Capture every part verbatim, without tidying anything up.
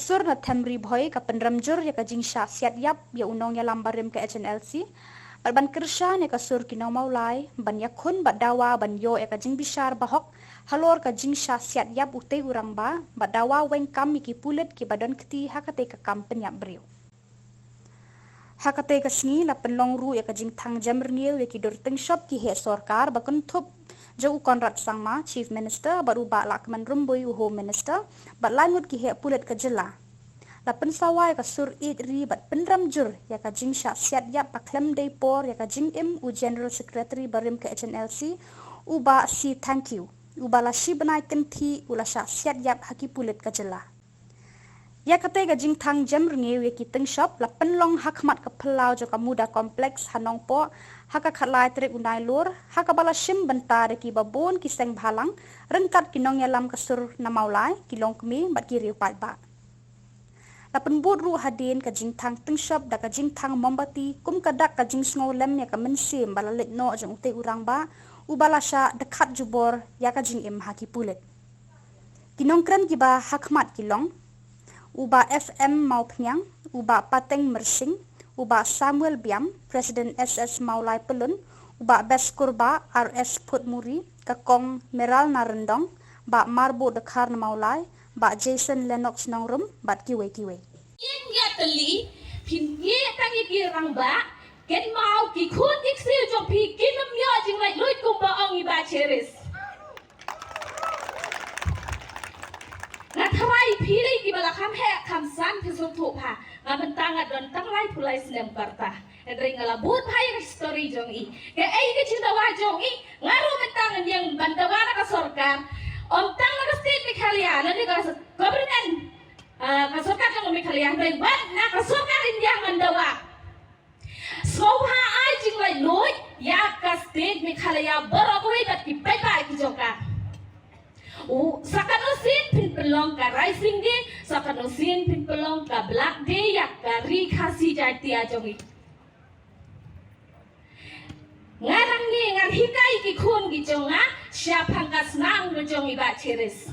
Sur na Themri Bhoi ka pynrem jur ïa ka jingshah siat ïap ïa u nongïalam barim ka H N L C bad ban kyrshan ïa ka sur ki nong Mawlai ban ïakhun bad dawa ban ïoh ïa ka jingbishar bahok halor ka jingshah siat ïap utei u rangbah bad dawa weng kam ïa ki pulit kiba don kti ha katei ka kam pynïap briew. Ha katei ka sngi la pynlong ruh ïa ka jingthang jem rngiew ïa ki dur tyngshop ki heh sorkar ba kynthup jong u Conrad Sangma, Chief Minister, bad u Bah Lahkmen Rymbui, u Home Minister, bad lai ngut ki heh pulit ka jylla. La pynsawa ïa ka sur ïeit ri bad pynrem jur ïa ka jingshah siat ïap ba khlem dei por ïa ka jingim u General Secretary barim ka H N L C, u Bah C. Thangkhiew, uba la shi bnai kynthih u la shah siat ïap ha ki pulit ka jylla. Ïa katei ka jingthang jem rngiew ïa ki tyngshop la pynlong ha khmat ka phyllaw jong ka Muda Complex ha Nongpoh ha ka khatlai tarik u Nailur, ha kaba la shim bynta da kiba bun ki seng bhalang ryngkat ki nongïalam ka sur na Mawlai, ki longkmie bad ki riew paidbah. La pynbud ruh hadien ka jingthang tyngshop da ka jingthang mombati kum ka dak ka jingsngew lem ïa ka mynsiem ba la leit noh jong utei u rangbah uba la shah dkhat jubor ïa ka jingim ha ki pulit. Ki nongkren kiba ha khmat ki long u Bah F M Mawphniang, u Bah Pateng Myrsing, u Bah Samuel Biam, President S S Mawlai Pyllun, u Bah Beskur, Bah R S Phutmuri, ka Kong Meral na Ryndong, Bah Marbo Dkhar na Mawlai, Bah Jason Lennox Nongrum bad kiwei kiwei. Ïa ïa tylli phin ïa tang ïa ki rangbah, kynmaw ki khun ki ksiew jong phi kim ym ïoh jinglaitluid kumba ong i Bah Cherish. Nga tharai phi dei kiba la kham heh kham san phi sngewthuh bha. Nga mynta nga don tang laiphew lai snem ka rta. Hynrei nga la bud bha ïa ka history jong i. Kaei ka jingdawa jong i? Nga ruh mynta ngan ïeng ban dawa na ka sorkar. Ym tang na ka state Meghalaya, lane ka government, ah, ka sorkar jong Meghalaya, hynrei wat na ka sorkar India ngan dawa. Sngewbha ai jinglaitluid ïa ka state Meghalaya baroh kawei bad ki paidbah ki jong ka. U, sa katno sien phin pynlong ka Rising Day, sa katno sien phin pynlong ka Black Day ïa ka Ri Khasi Jaintia jong i. Nga nangne ngan hikai ki khun ki jong nga shaphang ka snam jong i Bah Cherish.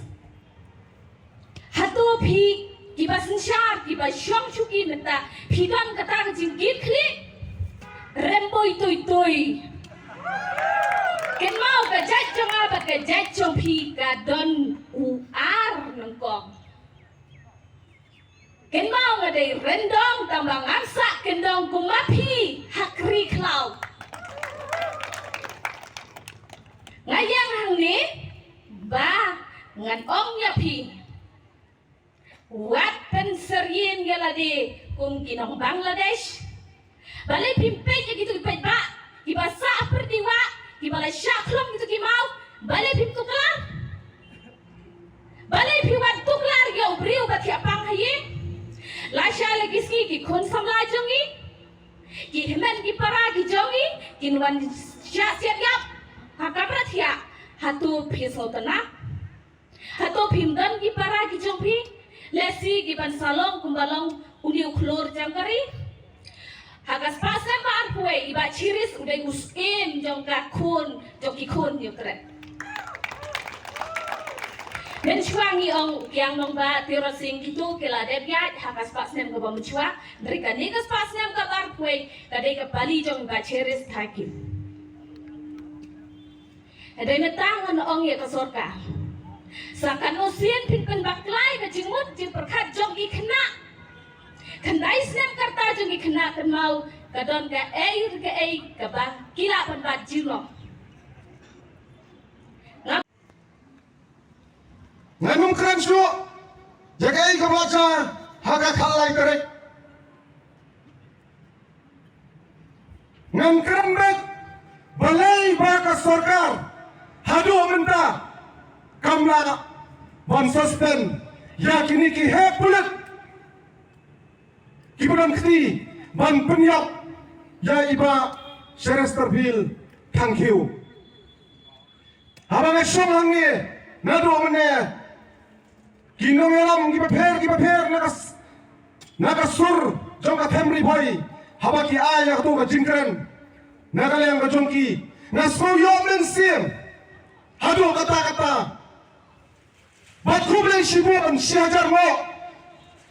Hato phi kiba synshar, kiba shong shuki mynta, phi don kata ka jingkitkhlieh? Rymbui tui tui. Kynmaw ka jait jong nga bad ka jait jong phi ka don u ar nyngkong. Kynmaw nga dei Ryndong tangba ngam sah kyndong kum ma phi ha kri khlaw. Nga ïeng hangne ba ngan ong ïa phi. Wat pynsyriem ïa lade kum ki nong Bangladesh. Balei phim peit ïa kito ki paidbah kiba sah pyrdi wah, kiba la shah khlong kito ki maw? Balei phim tuklar? Balei phi wan tuklar ïa u briew ba thiah pang ha ïing? Lashai la ki sngi ki khun samla jong ngi, ki hynmen ki para ki jong ngi kin wan shah siat ïap ha kamra thiah. Hato phi sngewtynnat? Hato phim don ki para ki jong phi? Lehse ki ban sa long kumba long une u khlur jong ka ri. Ha ka spah snem ba arphew wei i Bah Cherish u dei u syiem jong ka khun jong ki khun Ukraine. Mynshuwa ngi ong u Kiang Nangbah, Tirot Sing, kito ki la dep ïaid ha ka spah snem kaba mynshuwa. Hynrei kane ka spah snem kaba arphew wei ka dei ka pali jong i Bah Cherish Thangkhiew. Hynrei mynta ngan ong ïa ka sorkar. Sa katno sien phin pynbakla ïa ka jingmut jingpyrkhat jong ki khynnah? Khyndai snem ka rta jong ki khynnah, kynmaw ka don kaei re kaei kaba ki lah ban bat jingmut. Ngan ym kren shuh ïa kaei kaba la jia ha ka khatlai tarik. Ngan kren beit balei ba ka sorkar haduh mynta kam lah ban suspend ïa kine ki heh pulit kiba don kti ban pynïap ïa i Bah Cheresterville Thangkhiew. Haba nga shong hangne naduh mynne, ki nongïalam kiba pher kiba pher na ka s-, na ka sur jong ka Themri Bhoi, haba ki ai ïa kato ka jingkren na ka liang ka jong ki, nga sngew ïoh mynsiem haduh katta katta. Bad khublei shibun, shi hajar nguh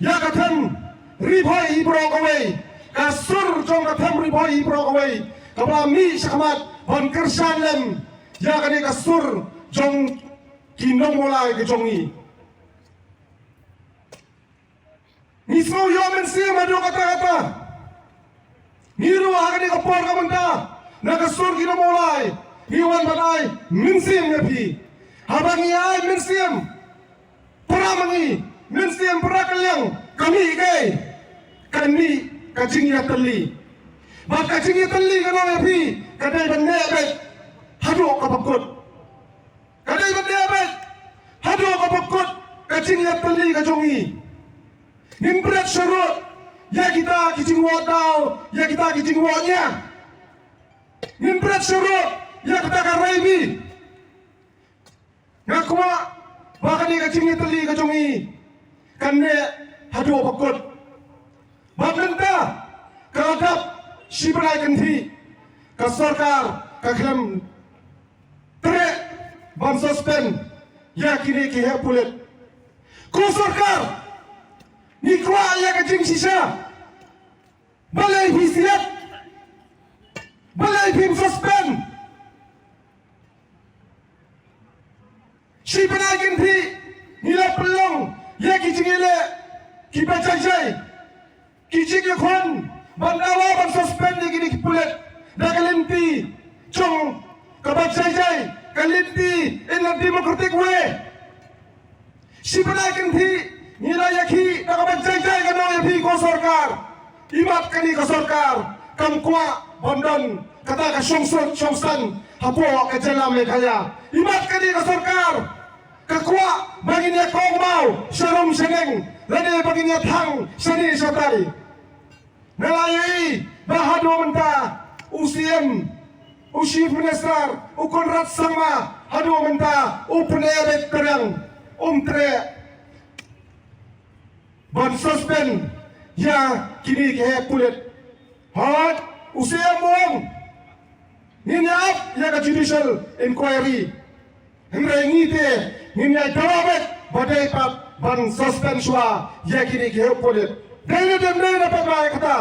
Ïa ka them Ri Bhoi Hi Baroh Kawei, ka sur jong ka them Ri Bhoi Hi Baroh Kawei, kaba mih shakhmat ban kyrshan lem ïa kane ka sur jong ki nong Mawlai ka jong ngi. Ngi sngew ïoh mynsiem haduh katta katta. Ngi ruh ha kane ka por ka mynta, na ka sur ki nong Mawlai, ngi wan ban ai mynsiem ïa phi. Haba ngi ai mynsiem para ma ngi, mynsiem para kylliang, ka mih kaei? Ka mih ka jingïatylli. Bad ka jingïatylli ka long ïa phi, ka dei ban neh beit haduh kaba kut. Ka dei ban neh beit haduh kaba kut ka jingïatylli ka jong ngi. Ngin bret shuh ruh ïa kita ki jingwad daw, ïa kita ki jingwad nia. Ngin bret shuh ruh ïa kita ka raibi. Nga kwah ba kane ka jingïatylli ka jong ngi kan neh haduh ba kut. Bad mynta ka la dap shi bnai kynthih, ka sorkar ka khlem treh ban suspend ïa kine ki heh pulit. Ko sorkar, ngi kwah ïa ka jingshisha. Balei phi siat? Balei phim suspend? Shi bnai kynthih ngi la pynlong ïa ki jingïaleh kiba jai jai, ki jingïakhun ban dawa ban suspend ïa kine ki pulit da ka lynti jong kaba jai jai, ka lynti in a democratic way. Shi bnai kynthih ngi la ïakhih da kaba jai jai, ka nong ïa phi ko sorkar. Imat kane ka sorkar kam kwah ban don kata ka shongsuk shongsan hapoh ka jylla Meghalaya. Imat kane ka sorkar ka kwah ba ngin ïa kongbaw sharum shaneng lane ba ngin ïa thang shane shatai. Nga la ïohi ba haduh mynta u C M, u Chief Minister, u Conrad Sangma, haduh mynta u pyneh beit tyrang, um treh ban suspend ïa kine ki heh pulit. Hooid, u C M u ong ngin ïa ap ïa ka judicial inquiry. Hynrei ngi te ngin ïa dawa beit ba dei pat ban suspend shuwa ïa kine ki heh pulit. Dei ne ym dei na pat ba ïa kata.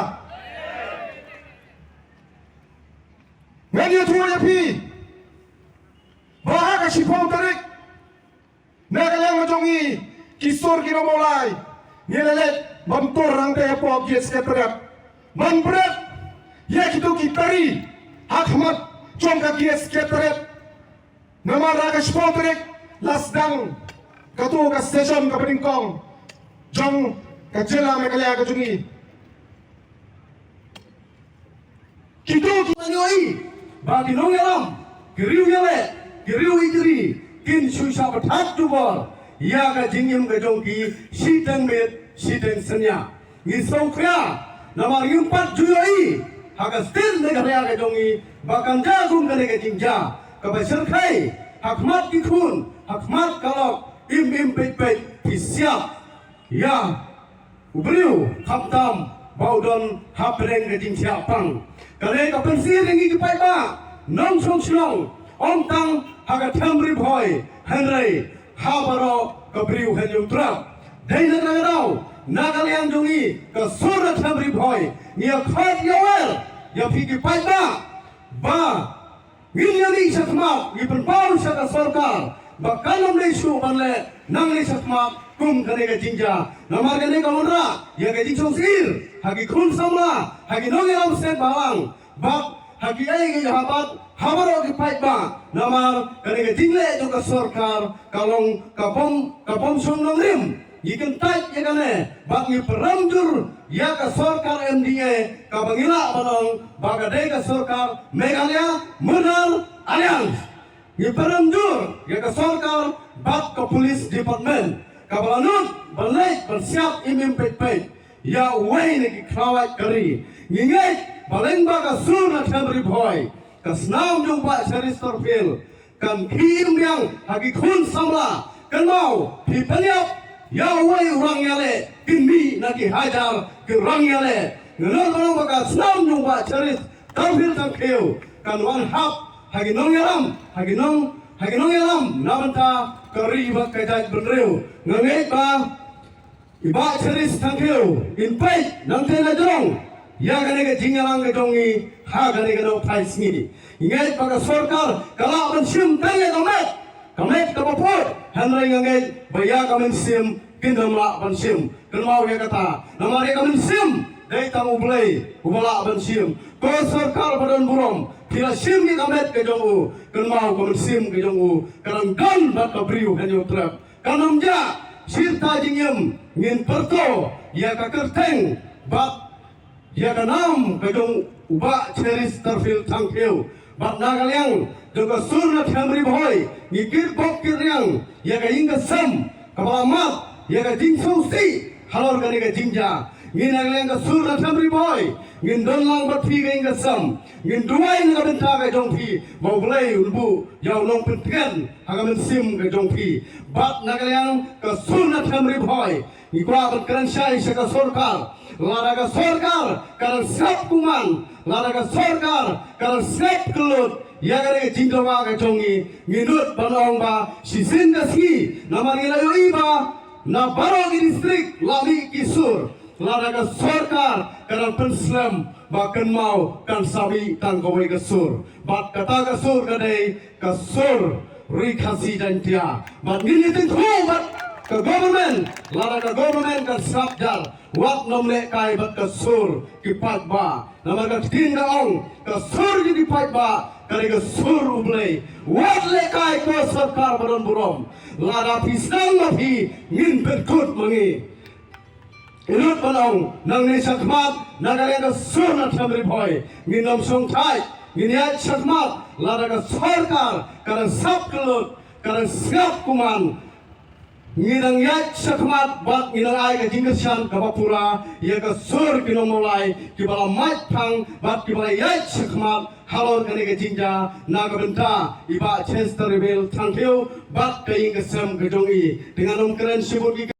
Ngan ïathuh ïa phi ba ha ka shiphew tarik, na ka liang ka jong ngi ki sur ki nong Mawlai, ngi la leit ban tur hangtei hapoh gate secretariat ban bret ïa kito ki tari ha khmat jong ka gate secretariat. Namar ha ka shiphew tarik la sdang kato ka session kaba nyngkong jong ka jylla Meghalaya ka jong ngi. Kito ki nang ïohi ba ki nongïalam, ki riewïaleh, ki riew ïeid ri kin shu shah bthah jubor ïa ka jingim ka jong ki shiteng miet shiteng synñia. Ngi sngewkhia namar ngim pat ju ïohi ha ka state Meghalaya ka jong ngi ba kan jia kum kane ka jingjia kaba shyrkhei ha khmat ki khun, ha khmat ka lok, im im peit peit phi siat ïa u briew khamtam ba u don hapdeng ka jingthiah pang. Kane ka pynsngewsih ïa ngi ki paidbah nongshong shnong, ym tang ha ka them Ri Bhoi hynrei ha baroh ka Bri u Hynñiewtrep. Dei na kata ka daw na ka liang jong ngi ka sur na them Ri Bhoi ngi ïa khot ïa wer ïa phi ki paidbah ba ngin ïa leit shakhmat, ngi pynpaw sha ka sorkar ba kan ym dei shuh ban leh nangne shakhmat kum kane ka jingjia. Namar kane ka wanrah ïa ka jingsngewsih ha ki khun samla, ha ki nongïalam seng bhalang bad ha kiei kiei ha bad ha baroh ki paidbah. Namar kane ka jingleh jong ka sorkar ka long ka bym, ka bym shong nongrim. Ngi kyntait ïa kane bad ngi pynrem jur ïa ka sorkar M D A kaba ngi lah ban ong ba ka dei ka sorkar Meghalaya Model Alliance. Ngi pynrem jur ïa ka sorkar bad ka police department kaba la nud ban leit ban siat im im peit peit ïa uwei na ki khlawait ka ri. Ngi ngeit ba lyngba ka sur na them Ri Bhoi, ka snam jong Bah Cheristorphil kan khie im biang ha ki khun samla. Kynmaw, phi pynïap ïa uwei u rangïaleh, kin mih na ki hajar ki rangïaleh. Nga nud ban ong ba ka snam jong Bah Cheristorphil Thangkhiew kan wan hap ha ki nongïalam, ha ki nong, ha ki nongïalam na bynta ka ri bad ka jaitbynriew. Nga ngeit ba I Bah Cherish Thangkhiew, in peit nangta na jrong ïa kane ka jingïalang ka jong ngi ha kane ka nongphai sngi. Ngi ngeit ba ka sorkar ka lah ban shim tang ïa ka met, ka met kaba pud, hynrei nga ngeit ba ïa ka mynsiem kin ym lah ban shim. Kynmaw ïa kata, namar ïa ka mynsiem dei tang U Blei uba lah ban shim. Ko sorkar ba don burom, phi la shim ïa ka met ka jong u, kynmaw ka mynsiem ka jong u ka dang don bad ka briew Hynñiewtrep. Kan ym jah, shirta jingim ngin pyrto ïa ka kyrteng bad ïa ka nam ka jong u Bah Cherish Tarfil Thangkhiew. Bad na ka liang jong ka sur na Them Ri Bhoi, ngi kit bok kit riang ïa ka ïing ka sem kaba la mad ïa ka jingsngewsih halor kane ka jingjia. Ngi na ka liang ka sur na Them Ri Bhoi ngin don lang bad phi ka ïing ka sem, ngin duwai na ka bynta ka jong phi ba U Blei un buh ïa u nongpyntngen ha ka mynsiem ka jong phi. Bad na ka liang ka sur na Them Ri Bhoi, ngi kwah ban kren shai sha ka sorkar. Lada ka sorkar ka dang sngap kumne, lada ka sorkar ka dang sngap kyllut ïa ka jingdawa ka jong ngi, ngi nud ban ong ba shisien ka sngi, namar ngi la ïohi ba na baroh ki district la mih ki sur. Lada ka sorkar ka dang pynslem, ba kynmaw kan sa mih tang kawei ka sur. Bad kata ka sur ka dei ka sur Ri Khasi Jaiñtia. Bad ngin ïa tyngkhuh bad ka government, lada ka government kan sngap jar, wat nym lehkai bad ka sur ki paidbah. Namar ka ktien ka ong, ka sur jong ki paidbah ka dei ka sur U Blei. Wat lehkai ko sorkar ba don burom. Lada phi sdang ma phi, ngin pynkut ma ngi. Ngi nud ban ong, nangne shakhmat, na ka liang ka sur na Them Ri Bhoi, ngin ym shongthait, ngin ïaid shakhmat. Lada ka sorkar ka dang sngap kyllut, ka dang sngap kumne, ngi dang ïaid shakhmat bad ngi dang ai ka jingkyrshan kaba pura ïa ka sur ki nong Mawlai kiba la mad phang bad kiba la ïaid shakhmat halor kane ka jingjia na ka bynta i Bah Chester Rebel Thangkhiew bad ka ïing ka sem ka jong i. Te ngan ym kren shibun ki